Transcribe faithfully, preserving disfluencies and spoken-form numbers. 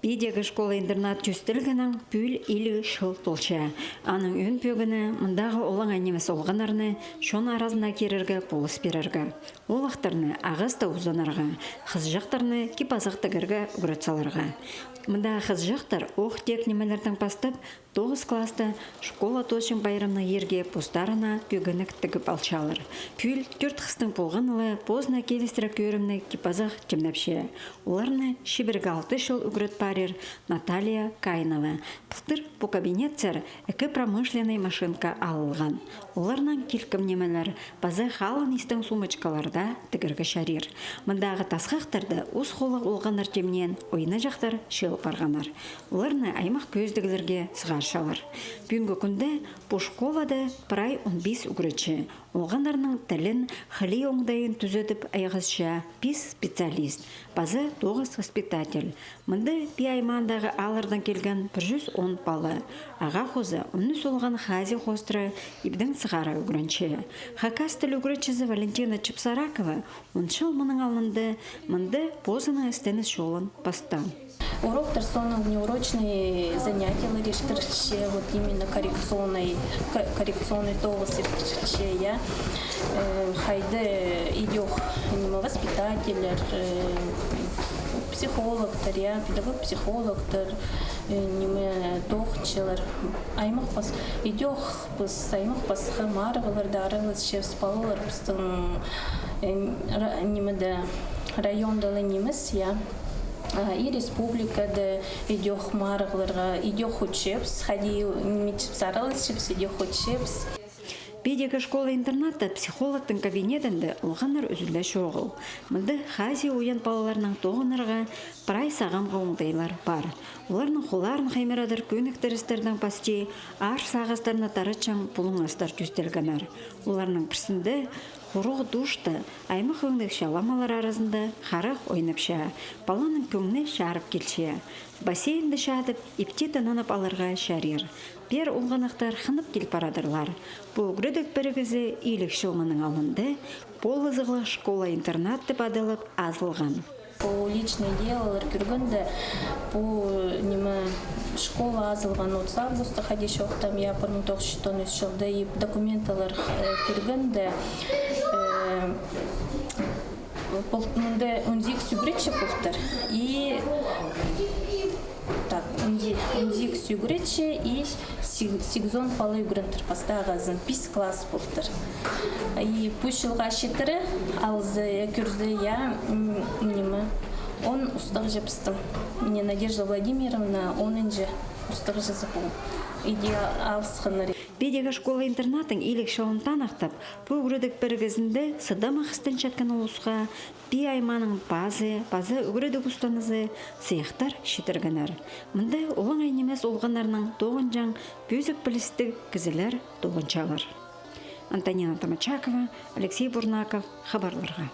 Пиидегі школа-интернат тӧстелгеннең пӱӱл илиг чыл толча. Аның ӧӧн пӧгіні — мындағы олаңай нимес олғаннарны чон аразына кирерге полыс пирерге. Оолахтарны ағас таа узанарға, хызыҷахтарны кип-азах тігерге ӱгрет саларға. Мындағы хызыҷахтар ох теек нимелердең пастап, тоғыс класста школа тоосчаң пайрамнығ иирге постарына пӧгенек тігіп алчалар. Пӱӱл тӧрт хыстың полғаны ла позына килістіре кӧрімніг кип-азах тимнепче. Оларны чибіргі алты чыл ӱгрет парир Наталья Каинова. Пылтыр пу кабинетсер ікі промышленный машинка алылған. Оларнаң килкім нимелер паза халын истең сумочкаларда тігерге чарир. Мындағы тасхахтарда ус холлығ олғаннар тимнеен ойнаҷахтар чыыл парғаннар. Оларны аймах кӧзідіглерге сығарчалар. Пӱӱнгі кӱнде пу школада прай он пис ӱгретчі. Олғаннарның тілін, хылии оңдайын тӱзедіп айғасча пис специалист паза тоғыс воспитатель. Мында Пии аймаандағы ааллардаң килген пір чӱс он пала. Ағаа хоза он ӱс олған Хази хоостыра ибдең сығара ӱгренче. Хакас тіл ӱгретчізі Валентина Чепсаракова он чыл мының алнында мында позының істеніс чолын пастаан. Уроктар соонаң внеурочный занятиелер иртірілче, вот именно коррекционный, ко-, коррекционный тоғыс иртірілче, я. Э, хайди идӧк, ниме, воспитательлер, э, психологтар, я, педагог-психологтар, э, ниме, тоғынчалар. Аймах пас-, идӧк піс аймах пасха марығларда араласчабыс, палалар пістің, э, ра-, нимеде, районда ла нимес, я. А, и республикада идӧк марығларға, идӧк хучебіс, хайди ниме итчебіс, араласчабыс, идӧк хучебіс. Пиидегі школа-интернатта психологтың кабинетінде олғаннар ӱзӱле чоғыл. Мында Хази уян палаларнаң тоғынарға прай сағамғы оңдайлар пар. Оларның холларын хаймырадыр кӧніктірістердең пасти аар сағыстарны таратчаң пулуңастар тӧстелгеннер. Оларның пірсінде хуруғ душта аймах ӧңніг чаламалар аразында харах ойнапча, паланың кӧңні чарып килче. Бассейнде чадып, ипти тынанып аларға чарир. Пеер олғаннахтар хынып кил парадырлар. Пу ӱгредіг пірігізі илиг чыл мының алнында «Полызығлығ школа-интернат» тіп адалып азылған. Пу личное делолар кӧргенде, пу, ниме, школа азылған отыс августта, хайди чоохтаам, я, пір муң тоғыс чӱс он ӱс чылда, и документалар, э, кӧргенде, э, пол-, мында он сигіс ӱгретчі полтыр. И, так, он сигіс ӱгретчі и сиг-, сигізон пала ӱгрентір. Пастағызын пис класс полтыр. И пу чылға читіре алза, я, кӧрзе, я, м, ниме, он устағҷы пістің. Не, Надежда Владимировна, онынҷы устағҷызы пу. Иди алысханнар. Пиидегі школа-интернаттың илиг чылын таныхтап, пу ӱгредіг пірігізінде сыдамах істенчеткен улусха Пии аймааның пазы паза ӱгредіг устанызы сыйыхтар читіргеннер. Мында олаңай нимес олғаннарнаң тоғынҷаң пӧзік пілістіг кізілер тоғынчалар. Антонина Томачакова, Алексей Бурнаков, хабарларға.